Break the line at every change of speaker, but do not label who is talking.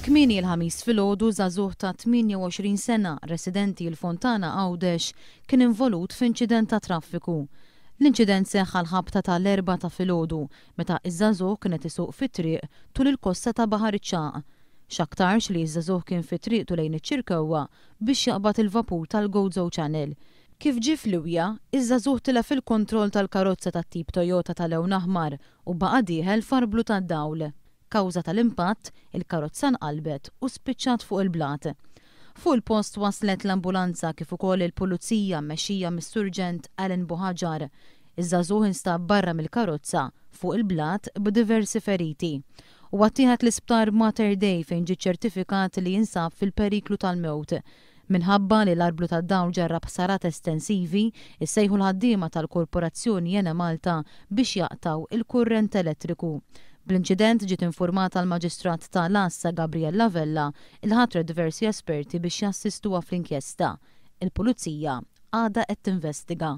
Kmieni l-Ħamis filgħodu żagħżugħ ta' 28 sena residenti l-Fontana Għawdex kien involut f'inċident ta' traffiku. L-inċident seħħ għall-ħabta ta' l-Erbgħa ta' filgħodu meta ż-żagħżugħ kien qed isuq fit-triq tul il-kosta ta' Baħar iċ-Ċagħaq. X'aktarx li ż-żagħżugħ kien fi triqtu lejn iċ-Ċirkewwa biex jaqbad il-vapur tal-Gozo Channel. Kif ġie f'liwja, iż-żagħżugħ tilef il-kontroll tal-karozza tat-tip Toyota ta' lewn aħmar u baqa' dieħel f'arblu tad-dawl. Kawża tal-impatt, il-karozza nqalbet u spiċċat fuq il-blat. Fuq il-post waslet l-ambulanza kif ukoll il-Pulizija mmexxija mis-Surġent Alan Buhagiar. Iż-żagħżugħ instab barra mill-karozza, fuq il-blat, b'diversi feriti. Huwa ttieħed l-Isptar Mater Dei fejn ġie ċċertifikat li jinsab fil-periklu tal-mewt. Minħabba li l-arblu tad-dawl ġarrab ħsarat estensivi, issejħu l-ħaddiema tal-Korporazzjoni Enemalta biex jaqtgħu il-kurrent elettriku. Bl-inċident ġiet infurmata l-Maġistrat ta' l-Għassa Gabriella Vella li ħatret diversi esperti biex jassistuha fl-inkjesta. Il-Pulizija għadha qed tinvestiga.